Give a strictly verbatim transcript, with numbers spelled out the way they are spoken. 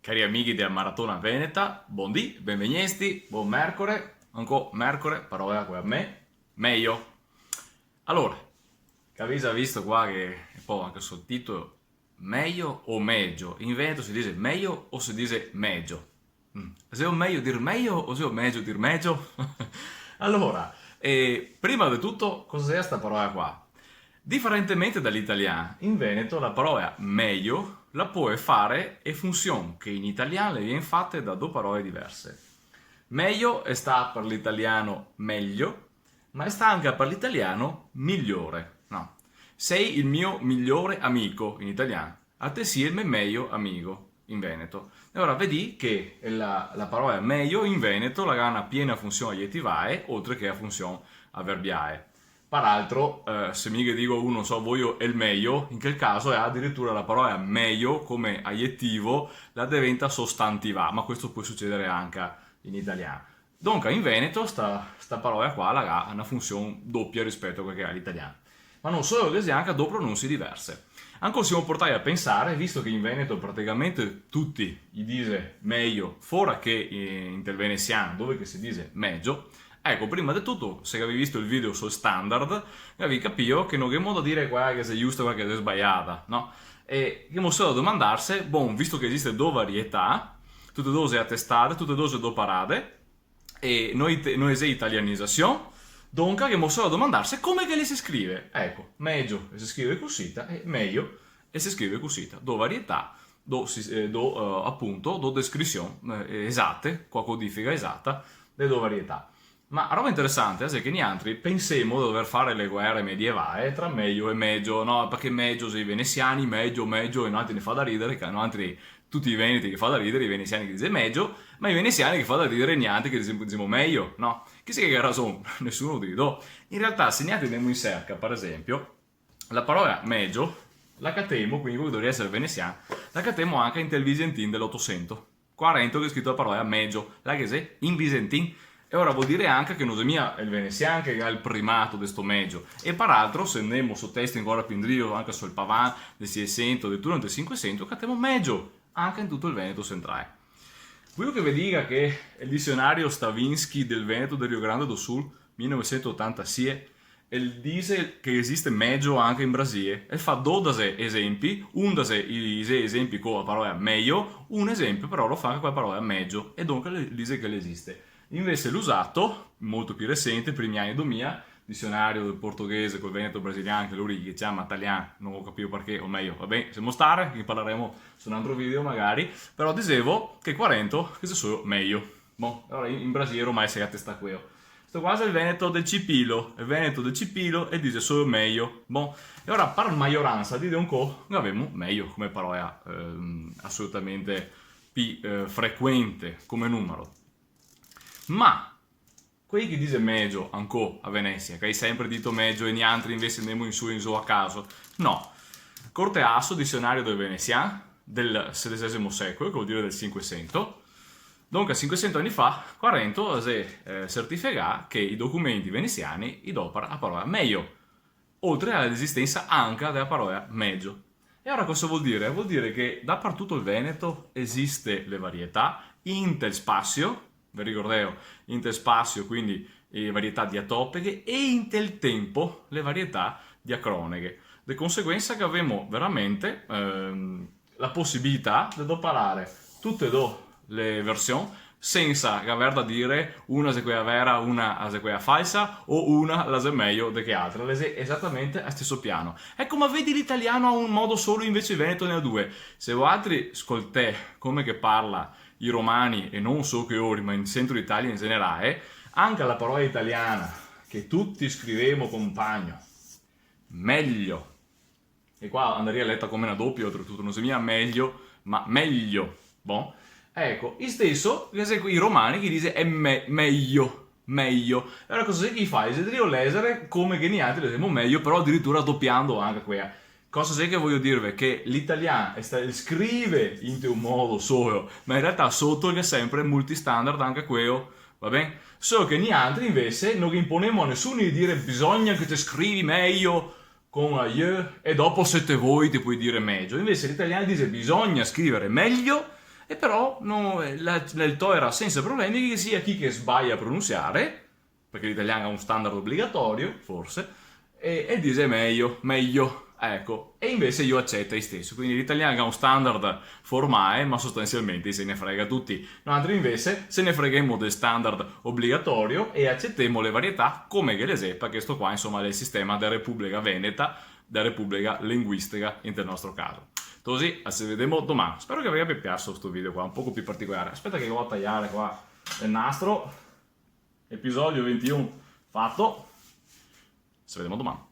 Cari amighi dea Maratona Veneta, bondì, benvegnesti, bon mercore, ancò mercore, parola qua a me, mejo. Alora, che gavì za visto qua che, e po' anca sul titolo, mejo o megio? In veneto se dixe mejo o se dixe megio? Mm. Xe mejo dir mejo o xe mejo dir megio? Alora, eh, prima de tuto, cosa xe sta parola qua? Diferentemente da l'italian, in veneto la parola mejo la pol fare e funsion che in italian le vien fate da do parole diverse. Mejo xe sta par l'italian meglio, ma xe sta anca par l'italian migliore, no? Sei il mio migliore amico in italian, a te sì el me mejo amigo in veneto. E ora vedì che la, la parola mejo in veneto la ga na piena funsion ajetivae, oltre che a funsion averbiae. Par altro, eh, se mi ghe digo a uno, no so, vojo el mejo, in quel caso adiritura la parola mejo come ajetivo la deventa sostantivà, ma questo pol sucedere anca in italian. Donca, in veneto sta, sta parola qua la ga na funsion dopia rispeto a quela che ga l'italian. Ma no solo, ghe xe anca do pronunsie diverse. Ancò semo portai a pensare, visto che in veneto praticamente tuti i dixe mejo, fora che, eh, intel venesian, dove che se dixe megio, eco, prima de tuto, se gavì visto el video sul standard, gavì capìo che no ghemo da dire quela che xe giusta e quela che xe sbaliada, no? E ghemo solo da domandarse, bon, visto che esiste do varietà, tute e do xe atestade, tute e do xe doparade, e no i-, no xe italianizasion, donca ghemo solo da domandarse come che le se scrive. Eco, megio e se scrive cusita, e mejo e se scrive cusita. Do varietà, do sis-, eh, do, eh, apunto, do descrision, eh, esate, co a codifica esata, de do varietà. Ma a roba interesante xe che nialtri pensemo de dover fare le guere medievae tra mejo e megio, no? Parché megio xe i venesiani, megio, megio, e nialtri ne fa da ridere, che nialtri tuti i veneti che fa da ridere, i venesiani che dixe megio, ma i venesiani che fa da ridere nialtri che dixemo, dixemo mejo, no? Chi xe che ga rason? Nesuno dei do. In realtà, se nialtri ndemo in serca, par esempio, la parola megio la catemo, quindi quelo che dovaria esare venesian, la catemo anca intel visentin de l'Otosento. Qua rento che xe scrito la parola megio, la ghe xe in visentin. E ora vol dire anca che no xe mia el venesian che ga el primato de sto megio. E par altro, se ndemo su testi ancora pì indrio, anca sul pavan del Siesento, adiritura del Sinquesento, catemo megio anca in tuto el Veneto centrale. Voio che ve diga che el disionario Stavinsky del Veneto del Rio Grande do Sul, milenovesentotantasie, el dixe che esiste megio anca in Brasile. El fa dodaxe esempi, undaxe i, i esempi co la parola mejo, un esempio però lo fa anca co la parola megio, e donca el dixe che el esiste. Invese l'Usato, molto pì resente, primi ani domila, disionario del portoghese col veneto brasilian, che lori i ciama talian, no go capìo parché, o mejo, va ben, lasemo stare, ne parlaremo su un altro video magari, però dixevo che qua rento che xe solo mejo. Bon, alora in, in Brasile ormai se ga atestà queo. Sto qua xe el veneto del Cipilo, el veneto del Cipilo e dixe solo mejo. Bon, e ora par maioransa, dite un co, gavemo mejo come parola, ehm, asolutamente pì, eh, frequente come numero. Ma quei che dixe megio ancò a Venesia, che i ga senpre dito megio e nialtri invese ndemo in su e in zo a caso. No. Corteasso, disionario del venesian, del sedexesimo secolo, che vol dire del Sinquesento. Donca, sinquesento ani fa, qua rento xe, eh, certificà che i documenti venesiani i dopara a parola mejo, oltre a l'esistensa anca dela parola megio. E ora cosa vol dire? Vol dire che dapartuto el Veneto esiste le varietà, intel spasio, ve ricordeo, intel spasio, quindi, eh, varietà diatopeghe, e intel tenpo le varietà diacroneghe. De conseguensa che gavemo veramente, ehm, la posibilità de doparare tute e do le version sensa gaver da dire una xe quela vera, una xe quela falsa, o una la xe mejo de che altra, le xe esatamente a steso piano. Eco, ma vedi, l'italian ga un modo solo, invese el veneto ne ga due. Se voaltri scoltè come che parla i romani, e no solo che lori, ma in centro Italia in generale, anca la parola italiana che tuti scrivemo compagno, meglio, e qua andaria leta come na dopia, oltretuto, no xe mia meglio, ma meglio. Bon. Eco, isteso, che xe i romani che dixe xe me-, mejo, mejo. E ora cosa xe che i fa? I xe drio lexere come che nialtri lexemo mejo, però adiritura dopiando anca quela. Cosa xe che voio dirve? Che l'italian el sta-, el scrive inte un modo solo, ma in realtà soto el ga senpre multistandard anca queo, va ben? Solo che nialtri invese no ghe inponemo a nesuno de dire bisogna che te scrivi mejo, con la j, e dopo se te voi te pol dire megio. Invese l'italian dixe bisogna scrivere meglio, E però no, eh, la, la, el tolera sensa problemi che sia chi che sbaia a pronunsiare, parché l'italian ga un standard obligatorio, forse, e, e dixe mejo, mejo, eco, e invese i lo aceta isteso. Quindi l'italian ga un standard formale, ma sostansialmente se ne frega tuti. Noaltri invese se ne freghemo del standard obligatorio e acetemo le varietà come che le xe, parché sto qua, insoma, l'è el sistema dea Republica Veneta, dea Republica Linguistica, inte el nostro caso. Tosi, a se vedemo doman. Spero che ve gabia piaso sto video qua, un poco pì particolare. Speta che vao a taiare qua el nastro. Episodio ventiun fato. Se vedemo doman.